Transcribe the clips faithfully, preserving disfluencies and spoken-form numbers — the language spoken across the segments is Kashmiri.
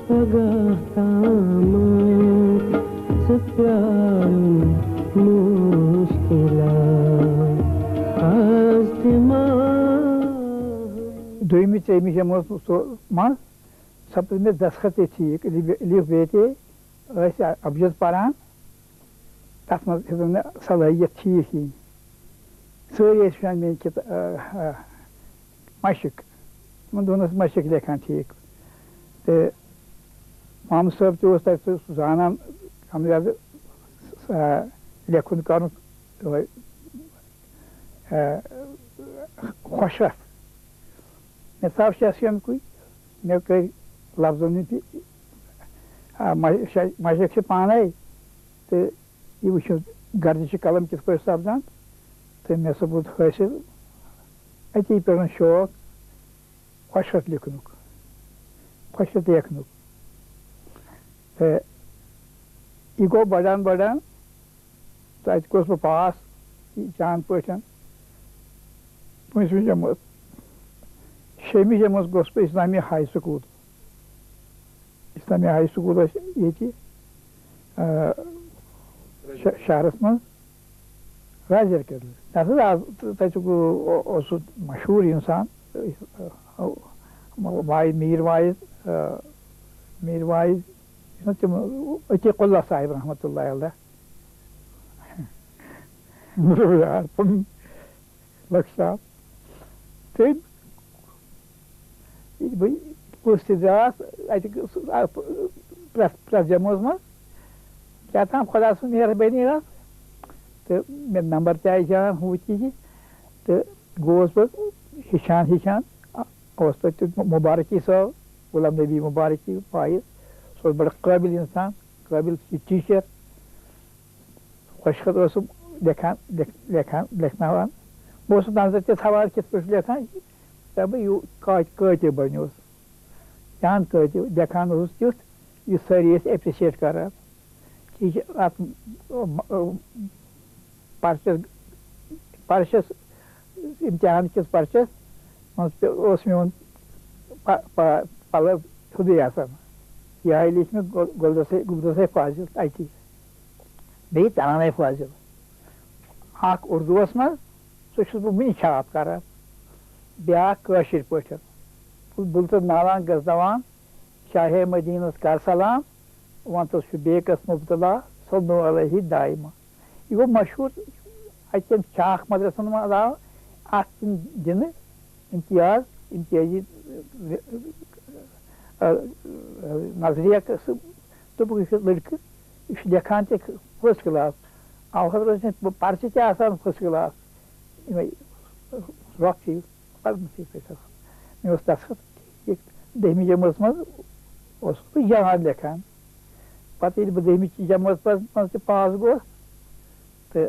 پگاہ تام ژٕ پیارُن مُشکِلا، آز تہِ ما۔ دوٚیمہِ، ژیٚیمہِ جمٲژ منٛز سپُد مےٚ دستخط تہِ ٹھیٖک، الف، الف بے تے ٲسۍ ابجد پران، تَتھ منٛز ہیوٚتُن مےٚ صلٲحیت ٹھیٖک یِنۍ۔ سٲری ٲسۍ وٕچھان میٛٲنۍ کِتا-، آ، آ، مَشِق، تِمَن دۄہَن ٲس مَشِق لیکھان ٹھیٖک۔ تہٕ محمد صٲب تہِ اوس تَتہِ سُہ زانان کَم زیادٕ، آ، لیکھُن کَرُن، تہٕ، آ، خۄشرَتھ۔ مےٚ ژاو شٮ۪س ییٚمہِ کُے، مےٚ کٔرۍ لفظن ہٕنٛدۍ تہِ، آ، مَ-، شا-، مَشِق چھِ پانَے، تہٕ یہِ وٕچھِو گردشِ قلم کِتھ پٲٹھۍ سپدان۔ تہٕ مےٚ سپُد حٲصِل اَتی پٮ۪ٹھ شوق خۄشرَتھ لیکھنُک، خۄشرَتھ لیکھنُک۔ تہٕ یہِ گوٚو بَڑان بَڑان۔ تہٕ اَتہِ گوس بہٕ پاس جان پٲٹھۍ۔ پٲنٛژمہِ جمٲژ، شیٚیِمہِ جمٲژ گوس بہٕ اسلامی ہاے سکوٗل۔ اسلامی ہاے سکوٗل ٲسۍ ییٚتہِ، آ، شہ-، شہرس منٛز، راجر کدلہٕ۔ تَتھ حظ آز، تَتہِ اوس سُہ مشہوٗر اِنسان، واعظ، میٖر واعظ، آ، میٖر واعظ، یُس نہٕ تِم، عتیق اللہ صاحب رحمتہ اللہ علیہ۔ یار، پنُن لۄکچار۔ تٔمۍ، ییٚلہِ بہٕ پوٚژھ تہِ درٛاس، اَتہِ گٔ-، سُہ، آ، پرٛٮ۪تھ، پرٛٮ۪تھ جمٲژ منٛز کیٛاہ تام خۄدا سٕنٛز مہربٲنی ٲس۔ تہٕ مےٚ نمبر تہِ آیہِ جان، ہُہ تہِ یہِ۔ تہٕ گوس بہٕ ہیٚچھان ہیٚچھان، آ، اوس تَتہِ مُبارکی صٲب، غلام نبی مُبارکی واعظ۔ سُہ اوس بَڑٕ قٲبِل اِنسان، قٲبِل ٹیٖچَر۔ خۄشخَط اوسُم لیکھان، لیکھ-، لیکھان، لیکھناوان۔ بہٕ اوسُس نظر تہِ تھاوان کِتھ پٲٹھۍ چھُ لیکھان، دَپہٕ بہٕ، یہِ کاتہِ، کٲتیٛاہ بَنیوس؟ جان کٲتیٛاہ لیکھان اوسُس تیُتھ، یُتھ سٲری ٲسۍ appreciate کَران۔ یہِ چھِ اَتھ پَرچَس، پَرچَس، اِمتِحان کِس پَرچَس منٛز تہِ اوس میون پَ-، پَ-، پَلَو ہیوٚدُے آسان۔ یِہوٚے لیٚچھ مےٚ گُل-، گُلدَسے، گُلدَسے فاضِل اَتی۔ بیٚیہِ ترانَے فٲضِل۔ اَکھ اُردوٗوَس منٛز، سُہ چھُس بہٕ وٕنہِ چھاپ کَران۔ بیٛاکھ کٲشِر پٲٹھۍ۔ بُل-، بُلتہٕ نالان گٔژھ دَوان، شاہے مدینس کر سلام، وَنتَس چھُ بیکس مُبتلا، صلو علیہ دائما۔ یہِ گوٚو مشہوٗر، اَتہِ کٮ۪ن چھاکھ مدرسن منٛز آو اَتھ تِم دِنہٕ امتیاز، امتیازی، آ، آ، نظریہ قٕسم۔ دوٚپُکھ، یہِ چھُ لٔڑکہٕ، یہِ چھُ لیکھان تہِ first class۔ آو حضرت سٕنٛدۍ پرچہِ تہِ آسان first class۔ یِمَے رۄپھ چھِ پَرنَسٕے پٮ۪ٹھ آسان۔ مےٚ اوس تَتھ سۭتۍ ٹھیٖک۔ دٔہمہِ جمٲژ منٛز اوسُس بہٕ یاد لیکھان۔ پَتہٕ ییٚلہِ بہٕ دٔہمہِ جمٲژ پَتہٕ منٛز تہِ پاس گوس، تہٕ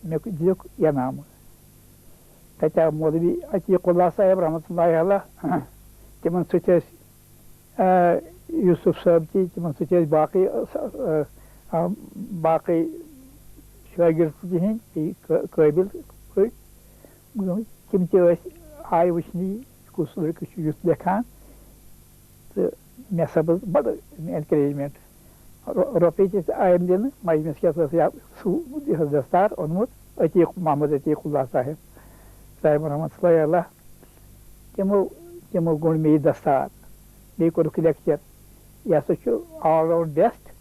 مےٚ دیُتُکھ انعامہٕ۔ تَتہِ آو مولوی عتیق اللہ صاحب رحمتہ اللہ علیہ، تِمَن سۭتۍ ٲسۍ، آ، یوسف صٲب تہِ، تِمَن سۭتۍ ٲسۍ باقٕے، آ، آ، باقٕے شٲگِرد تہِ تِہِنٛدۍ، بیٚیہِ قٲ-، قٲبِل پٲٹھۍ۔ تِم تہِ ٲسۍ، آیہِ وٕچھنہِ، کُس لٔڑکہٕ چھُ یُتھ لیکھان۔ تہٕ مےٚ سپٕز بَڑٕ encouragement۔ رو-، رۄپیہِ تہِ آیَم دِنہٕ، مجمَس کیٛاہ اوس یا سُہ یہِ حظ دستار اوٚنمُت عتیق، محمد عتیق اللہ صاحب، صاحب رحمتہ اللہ علیہ۔ تِمو، تِمو گوٚنٛڈ مےٚ یہِ دستار، بیٚیہِ کوٚرُکھ lecture۔ یہِ ہسا چھُ all round best،